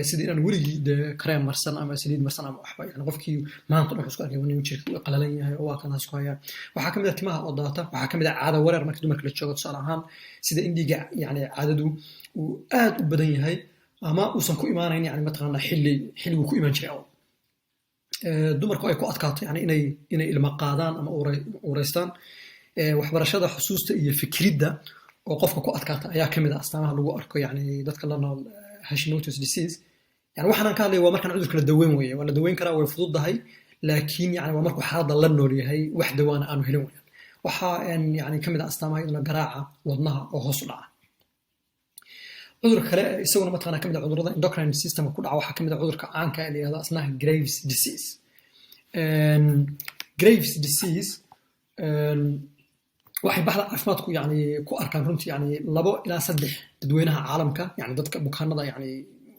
sidii inaan weligii de kareem marsan ama saliid marsan ama waxba. Yani qofkii maanta dhan wuxuu isku arkay inuu jirka uu qalalan yahay oo waa kanaas ku hayaa. Waxaa kamid ah timaha oo daata. Waxaa kamid ah caada wareer marka dumarka la joogo, tusaale ahaan sida in dhiigga yani caadadu uu aad u badan yahay ama uusan ku imaanayn yani mataqaanaa xilliguu ku imaan jiray awal. Dumarku ay ku adkaato yani inay ilma qaadaan ama ureystaan. Waxbarashada, xusuusta iyo fikridda oo qofka ku adkaata ayaa kamid ah astaamaha lagu arko yani dadka la nool Hashimoto's disease. Yani waxaan ka hadlaya waa markaan cudurka la daweyn weeye. Waa la daweyn karaa, way fududahay, laakiin yani waa markuu xaaladda la nool yahay, wax dawaana aanu helin weyaan. Waxaa yani kamid ah astaamaha iyaduna garaaca wadnaha oo hoos u dhaca. Cudurka kale isaguna mataqaanaa kamid ah cudurrada endocrine systemka ku dhaca waxaa kamid ah cudurka caanka ee la yihahdo asnaha Graves disease. Graves disease waxay baxda caafimaadku yani ku arkaan runtii yani 2 ilaa 3 dadweynaha caalamka, yani dadka bukaanada, yani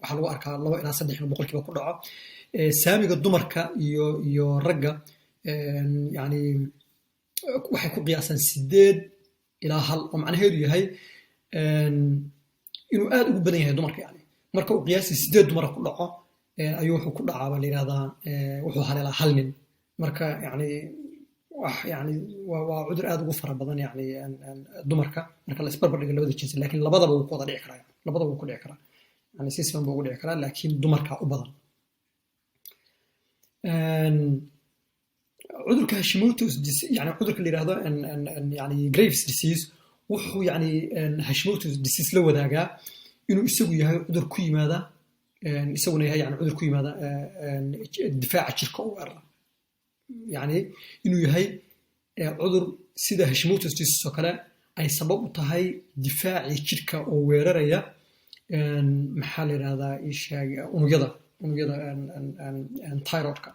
waxaa lagu arkaa 2 ilaa 3 inuu boqolkiiba ku dhaco. Saamiga dumarka iyo ragga yani waxay ku qiyaasaan 8 ilaa 1, oo macnaheedu yahay inuu aad ugu badan yahay dumarka. Yani marka uu qiyaasii 8 dumara ku dhaco ayuu wuxuu ku dhacaa baa la yihahdaa, wuxuu haleelaa hal nin. Marka yani wax yani waa cudur aad ugu fara badan yani dumarka marka la isbarbar dhigo labada jinsi, laakiin labadaba wuu ku wada dhici karaa. Labadaba wuu ku dhici karaa, yani si siman buu ugu dhici karaa, laakiin dumarka u badan. Cudurka Hashimoto's, yani cudurka la yiraahdo yani Graves disease, wuxuu yani Hashimoto's disease la wadaagaa inuu isagu yahay cudur ku yimaada, isaguna yahay yani cudur ku yimaada difaaca jirka u weerara, yani inuu yahay cudur sida Hashimoto's disease oo kale ay sabab u tahay difaacii jirka oo weeraraya, maxaa la yidhahdaa, isheeg, unugyada thyroidka.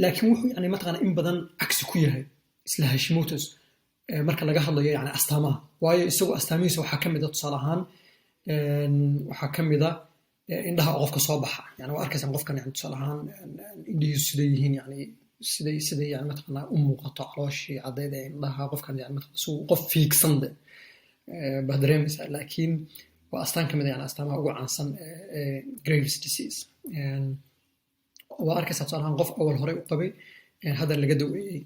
Laakiin wuxuu yani mataqaana in badan cagsi ku yahay isla Hashimoto's marka laga hadlayo yani astaamaha, waayo isagu astaamihiisa waxaa ka mid a, tusaale ahaan, waxaa ka mid a indhaha oo qofka soo baxa. Yani waa arkaysaan qofkan, yani tusaale ahaan, indhihiisu siday yihiin, yani siday yani mataqaanaa u muuqato calooshii caddeyd ee indhaha qofkan, yani mataqaana si qof fiigsan de baad dareemaysaa. Laakiin waa astaan ka mid a yani astaamaha ugu caansan ee Graves disease. Waa arkaysaa tusaale ahaan qof awal horey u qabay, hadda laga daweeyey,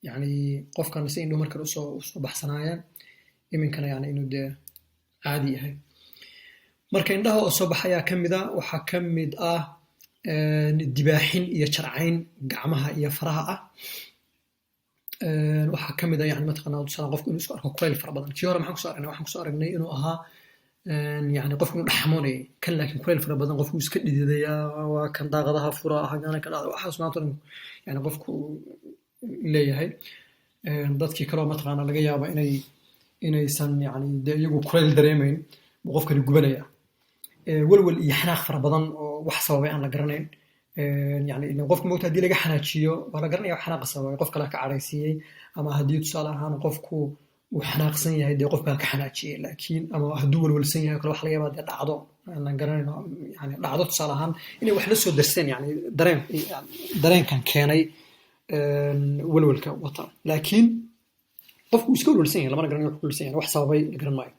yani qofkan si indhuhu markale usoo baxsanaayeen, iminkana yani inuu dee caadi yahay. Marka indhaha oo soo baxayaa ka mid a. Waxaa ka mid ah dibaaxin iyo jarcayn gacmaha iyo faraha ah. Waxaa ka mid ah yani mataqaanaa tusaale qofku inuu isku arko kulayl fara badan. Kii hore maxaan kusoo aragnay? Waxaan kusoo aragnay inuu ahaa yani qofku inuu dhaxamoonayay. Kan laakiin kulayl fara badan, qofku iska dhididayaa, waa kan daaqadaha fura, hagana ka dhacda, waxaas maanta dhan yani qofku leeyahay. Dadkii kaloo mataqaanaa laga yaaba inaysan yani dee iyagu kulayl dareemayn buu qofkani gubanaya. Walwal iyo xanaaq fara badan oo wax sababay aan la garanayn. Yani qofka moogta haddii laga xanaajiyo waa la garanaya wax xanaaqa sababay, qof kale ka cadhaysiiyey, ama haddii tusaale ahaan qofku uu xanaaqsan yahay, dee qof baa ka xanaajiyey. Laakiin ama hadduu walwalsan yahay kale, waxa laga yaabaa dee dhacdo aanan garanayno, yani dhacdo tusaale ahaan inay wax la soo darseen, yani dareenkan keenay walwalka wata. Laakiin qofku uu iska walwalsan yahay, lamana garanayo wax walwalsan yahay, wax sababay la garan maayo.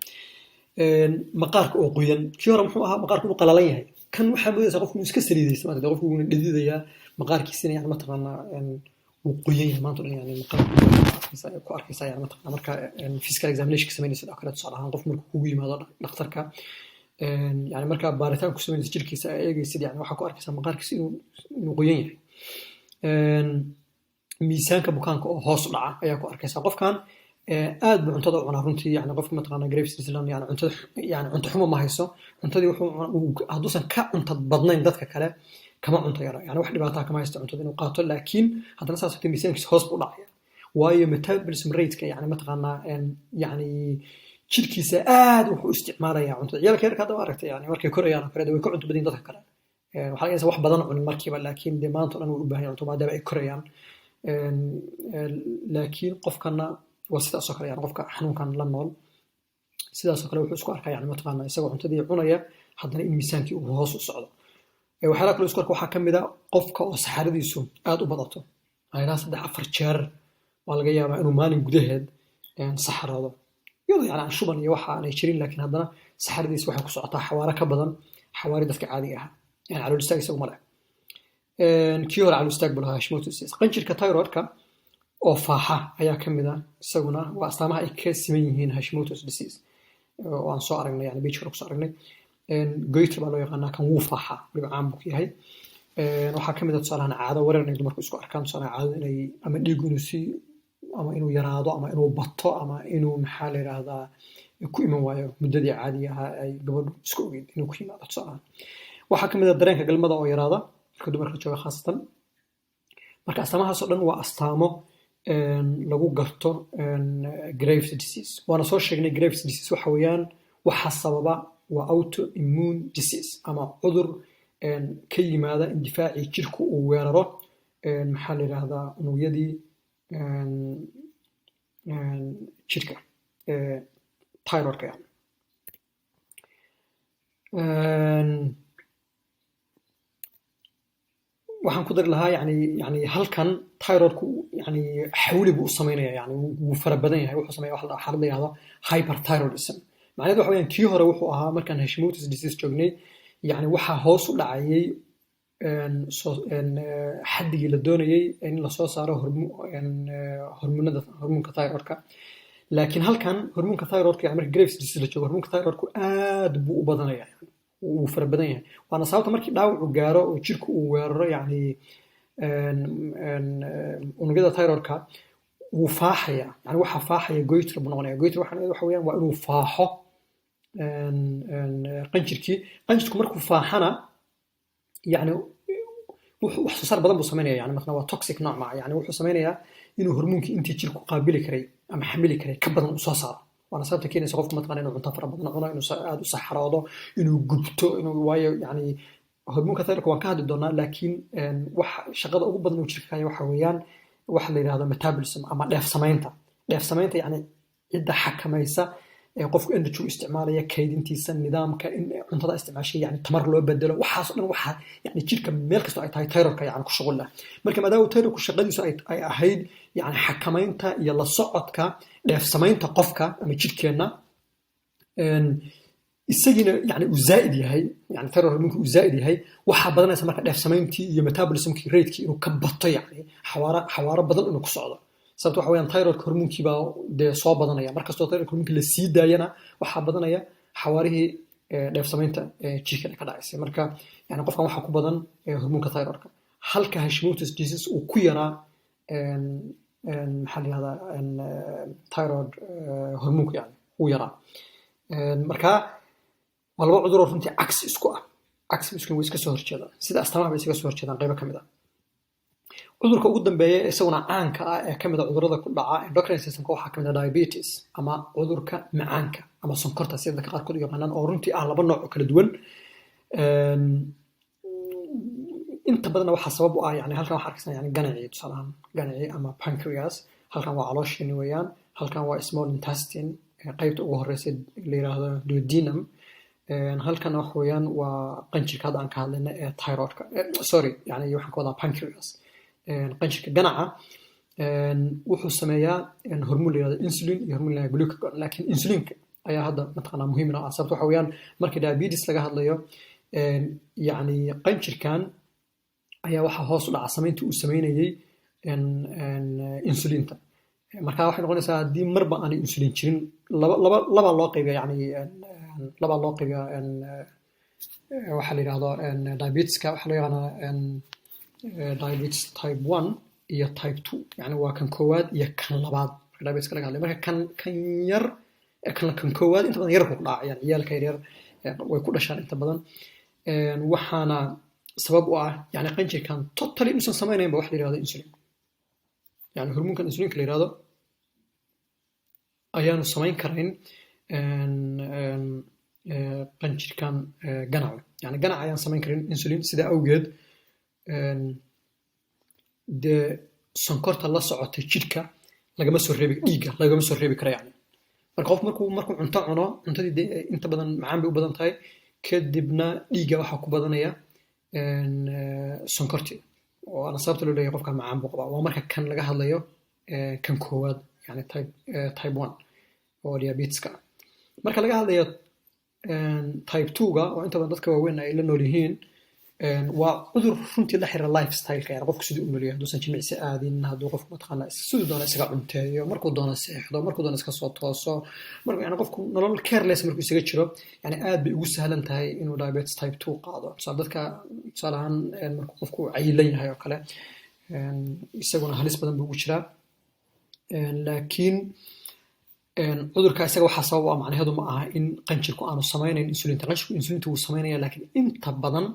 Maqaarka oo qoyan. Kii hore muxuu ahaa? Maqaarku inuu qalalan yahay. Kan waxaa moodaysaa qofku inuu iska saliidaysa maanta, qofku wuuna dhididayaa, maqaarkiisina yani mataqaanaa wuu qoyan yahay maanta dhan. Yani maqaarku ku arkaysaa yani mataqaanaa marka physical examination ka samaynaysa oo kale, tusaale ahaan qof markuu kugu yimaado dhakhtarka, yani markaa baaritaan ku samaynaysa jirkiisa aa eegaysid, yani waxaa ku arkaysaa maqaarkiisa inuu qoyan yahay. Miisaanka bukaanka oo hoos u dhaca ayaa ku arkaysaa. Qofkan aad buu cuntada u cunaa runtii, yani qofka mataqaana Graves disease yani cuntada, yani cunto xumo ma hayso. Cuntadii wuxuu hadduusan ka cunta badnayn dadka kale kama cunto yara, yani wax dhibaataa kama haysto cuntada inuu qaato. Laakiin haddana saas ogtay miisaankiisa hoos buu u dhacaya, waayo metabolism rateka yani mataqaanaa yani jirkiisa aad wuxuu isticmaalaya cuntada. Ciyaalka yarka hadda aragtay, yani markay korayaan oo kale way ka cunto badan dadka kale. Waxaa laga yaabaa wax badan cunin markiiba, laakiin dee maanta o dhan way u baahan cunto maadaama ay korayaan. Laakiin qofkana waa sidaas oo kale, yani qofka xanuunkan la nool sidaas oo kale wuxuu isku arkaa yani mataqaanaa isagoo cuntadii cunaya, haddana in miisaankii uu hoos u socdo. Waxyaalaha kale isku arka waxaa ka mid a qofka oo saxaradiisu aad u badato, ilaa saddex afar jeer waa laga yaabaa inuu maalin gudaheed saxaroodo, iyadoo yani aan shuban iyo waxa aanay jirin, laakiin haddana saxaradiisu waxay ku socotaa xawaare ka badan xawaari dadka caadiga ahaa. Yani calool istaag isagu ma leh. Kii hore calool istaag buu lahaa Hashimoto's. Qanjirka thyroidka oo faaxa ayaa ka mid ah, isaguna waa astaamaha ay ka siman yihiin Hashimoto's disease oo aan soo aragnay, yani page hore kusoo aragnay. Goiter baa loo yaqaanaa kan, wuu faaxa, weliba caan buu ku yahay. Waxaa ka mid ah tusaalahaan caado wareer inay dumarku isku arkaan, tusaalahaan caado inay ama dhiigu inuu si ama inuu yaraado ama inuu bato ama inuu, maxaa la yidhaahdaa, ku iman waayo muddadii caadiga ahaa ay gabadhu isku ogeyd inuu ku yimaado tusaalahaan. Waxaa ka mid ah dareenka galmada oo yaraada marka dumarka jooga khaasatan. Marka astaamahaas oo dhan waa astaamo lagu garto Graves disease. Waana soo sheegnay, Graves disease waxa weeyaan waxa sababa waa autoimmune disease ama cudur ka yimaada in difaacii jirku uu weeraro, maxaa la yidhaahdaa, unugyadii jirka thyroidka. Yani waxaan ku dari lahaa yani halkan thyroidku yani xawli buu u samaynaya, yani wuu fara badan yahay. Wuxuu sameeya wax xaalad la yihahdo hyperthyroidism. Macnaheedu waxa weeyaan kii hore wuxuu ahaa markaan Hashimoto's disease joognay, yani waxaa hoos u dhacayay Xaddigii la doonayay in lasoo saaro hormoonada, hormoonka thyroidka. Laakiin halkan hormoonka thyroidka, yani marka Graves disease la joogo, hormoonka thyroidku aad buu u badanaya, wuu fara badan yahay. Waana sababta markii dhaawacu gaaro oo jirku uu weeraro, yani unugyada thyroidka, wuu faaxaya. Yani waxaa faaxaya goiter buu noqonaya. Goiter waxa weeyaan waa inuu faaxo qanjirkii. Qanjirku markuu faaxana, yani wuxuu wax soo saar badan buu samaynaya. Yani matna waa toxic nooc ma, yani wuxuu samaynayaa inuu hormoonkii intii jirku qaabili karay ama xamili karay ka badan uu soo saaro. Waana sababta keenaysa qofku mataqana inuu cunto fara badan cuno, inuu aad u saxaroodo, inuu gubto, inuu, waayo yani hormoonka thyroidka waan ka hadli doonaa. Laakiin wax shaqada ugu badan uu jirka ka haya waxa weeyaan waxa la yidhahdo metabolism ama dheef samaynta. Dheef samaynta, yani cidda xakamaysa ee qofku energy u isticmaalaya, kaydintiisa, nidaamka in cuntada isticmaashay yani tamar loo bedelo, waxaas oo dhan waxa yani jirka meel kastoo ay tahay thyroidka yani ku shuqul leh. Marka maadaama thyroidku shaqadiisu ay ahayd yani xakamaynta iyo la socodka dheef samaynta qofka ama jirkeenna, isagiina yani uu zaa'id yahay, yani thyroid hormoonka uu zaa'id yahay, waxaa badanaysa marka dheef samayntii iyo metabolismkii ratekii inuu ka bato, yani xawaaro badan inuu ku socdo. Sababta waxa weeyaan thyroidka hormoonkii baa dee soo badanaya. Markastoo thyroidka hormoonkii la sii daayana, waxaa badanaya xawaarihii dheef samaynta jirka ka dhacaysay. Marka yani qofkan waxaa ku badan hormoonka thyroidka, halka Hashimoto's disease uu ku yaraa, maxaa la yihahdaa, thyroid hormoonku yani uu yaraa. Marka waa laba cuduroo runtii cagsi isku ah, cagsi isku, way iska soo horjeedaan, sida astaamaha bay iskaga soo horjeedaan qaybo ka mid ah. Cudurka ugu dambeeya isaguna caanka ah ee kamid a cudurada ku dhaca endocrine systemka waxaa kamid ah diabetes ama cudurka macaanka ama sonkorta, sida dadka qaarkood u yaqaanaan, oo runtii ah laba nooc oo kala duwan. Inta badanna waxaa sabab u ah, yani halkan waxaa arkaysaa yani ganacii, tusaale ahaan ganacii ama pancreas. Halkan waa calooshiini weeyaan, halkan waa small intestine, qaybta ugu horeysa la yiraahdo duodenum. Halkan waxa weeyaan waa qanjirka hadda aan ka hadlayna ee thyroidka, sorry, yani waxaan ka wadaa pancreas. Qanjirka ganaca wuxuu sameeyaa hormoon la yirahdo insulin iyo hormoon la yirahdo glucagon, laakiin insulinka ayaa hadda mataqaanaa muhiim inoo ah. Sababta waxa weeyaan markii diabetes laga hadlayo, yani qanjirkan ayaa waxaa hoos u dhaca samayntii uu sameynayey insulinta. Marka waxay noqonaysaa haddii marba aanay insulin jirin, laba loo qaybiya, yani labaa loo qaybiya. Waxaa la yidhahdo diabeteska waxaa loo yaqaanaa diabetes type 1 iyo type 2, yani waa kan koowaad iyo kan labaad marka diabeteska laga hadlayo. Marka kan yar, kan koowaad inta badan yarku ku dhaca, yani ciyaalka yaryar way ku dhashaan inta badan. Waxaana sabab u ah yani qanjirkan totally inuusan samaynaynba wax la yirahdo insulin, yani hormoonkan insulinka la yirahdo ayaanu samayn karayn qanjirkan ganacu, yani ganac ayaan samayn karin insulin. Sidaa awgeed dee sonkorta la socota jidhka lagama soo reebi, dhiigga lagama soo reebi kara. Yani marka qof markuu cunto cuno, cuntadii dee inta badan macaan bay u badan tahay, kadibna dhiigga waxaa ku badanaya sonkortii, oo ana sababta loo leeyahay qofka macaan buu qabaa. Waa marka kan laga hadlayo kan koowaad, yani type 1 oo diabeteska ah. Marka laga hadlayo type 2-ga, oo inta badan dadka waaweyn ay la nool yihiin, waa cudur runtii la xiriira lifestyle-ka, yani qofku siduu u nool yahay. Hadduusan jimicsi aadin, hadduu qofku mataqaana siduu doono isaga cunteeyo, markuu doono seexdo, markuu doono iska soo tooso, marka yani qofku nolol careless markuu isaga jiro, yani aad bay ugu sahlan tahay inuu diabetes type 2 qaado. Tusaale dadka, tusaale ahaan markuu qofku cayilan yahay oo kale, isaguna halis badan buu ugu jiraa. Laakiin cudurka isaga waxaa sabab u ah, macnaheedu ma aha in qanjirku aanu samaynayn insulinta. Qanjirku insulinta wuu samaynaya, laakiin inta badan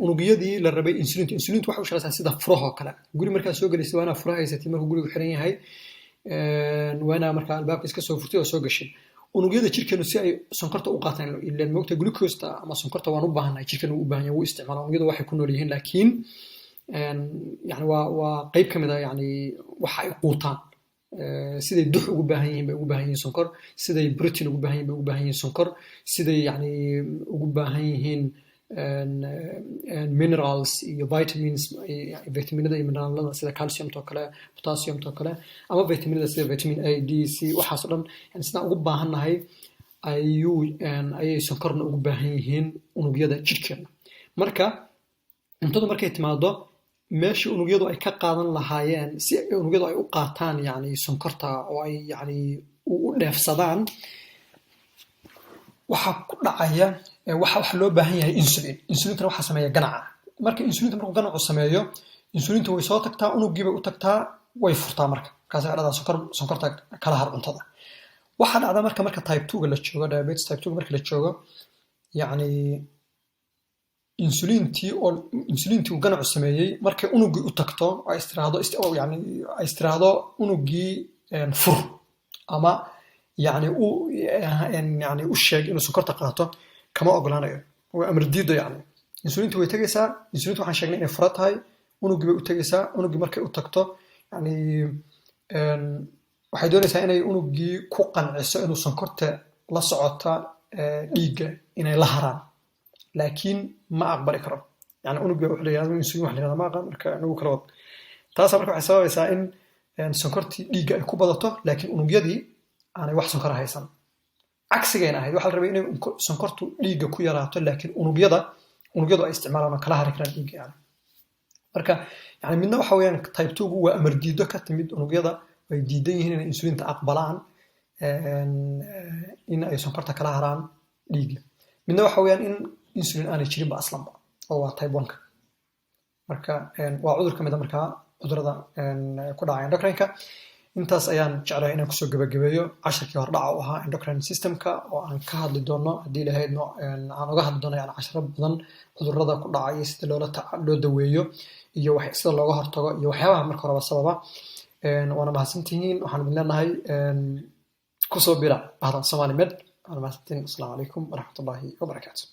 unugyadii la rabay insulinta waxay u shaqaysaa sida furahoo kale. Guri markaad soo gelaysid waa inaad fura haysatid. Markuu gurigu xiran yahay waa inaa markaa albaabka iska soo furtay oo soo gashay. Unugyada jirkeenu si ay sonkorta u qaataan, ileen moogta glucosta ama sonkorta waan u baahannahay, jirkeenu wuu u baahan yahay, wuu isticmaala, unugyadu waxay ku nool yihiin. Laakiin yani waa qayb ka mid a yani waxa ay quutaan. Siday dux ugu baahan yihiin bay ugu baahan yihiin sonkor, siday protein ugu baahan yihiin bay ugu baahan yihiin sonkor, siday yani ugu baahan yihiin minerals iyo vitamins, vitaminada iyo mineralada sida calciumta oo kale, potassiumta oo kale, ama vitaminada sida vitamin A, D, C, waxaas oo dhan. Yani sidaan ugu baahannahay ayuu ayay sonkorna ugu baahan yihiin unugyada jidhkeena. Marka Cuntadu markay timaado, meeshii unugyadu ay ka qaadan lahaayeen, si unugyadu ay u qaataan yani sonkorta oo ay yani u dheefsadaan, waxaa ku dhacaya waxa loo baahan yahay insulin. Insulintana waxaa sameeya ganaca. Marka insulinta, markuu ganacu sameeyo, insulinta way soo tagtaa, unuggii bay u tagtaa, way furtaa. Marka markaas dhacdaa sonkorta kala har cuntada. Waxaa dhacda marka type 2-ga la joogo, diabetes type 2-ga marka la joogo, yacni insulintii uu ganacu sameeyey markay unuggii u tagto, ay istiraahdo, yani ay istiraahdo unuggii fur ama yani u yani u sheeg inuu sonkorta qaato, kama ogolaanayo. Waa amar diido. Yani insulintu way tegaysaa. Insulintu waxaan sheegnay inay fura tahay. Unuggii bay u tegaysaa. Unuggii markay u tagto, yani waxay doonaysaa inay unuggii ku qanciso inuu sonkorta la socota dhiigga inay la haraan, laakiin ma aqbali karo. Yani unuggii wuxuu leeyahay insulin wax la yihahdo ma aqaan, marka nagu kala wad. Taasa marka waxay sababaysaa in sonkortii dhiigga ay ku badato, laakiin unugyadii aanay wax sonkora haysan. Cagsigayna ahayd, waxaa la rabay inay sonkortu dhiigga ku yaraato, laakiin unugyadu ay isticmaalaan oo kala hari karaan dhiigga. Yani marka yani midna waxa weeyaan type 2-gu waa amar diido ka timid unugyada, ay diidan yihiin inay insulinta aqbalaan, in ay sonkorta kala haraan dhiigga. Midna waxa weeyaan in insulin aanay jirinba aslanba, oo waa type 1-ka. Marka waa cudur ka mid a markaa cudurada ku dhaca endocrine-ka. Intaas ayaan jeclahay inaan kusoo gabagabeeyo casharkii hordhaca u ahaa endocrine systemka, oo aan ka hadli doono, haddii lahaydno, aan uga hadli doono yani casharo badan cudurada ku dhaca iyo sida loo daweeyo iyo sida looga hortago iyo waxyaabaha marka horeba sababa. Waana mahadsantihiin. Waxaan idin leenahay kusoo bira bahda Somali Med. Waana mahadsantihiin. Asalaamu calaykum waraxmatullaahi wabarakaatu.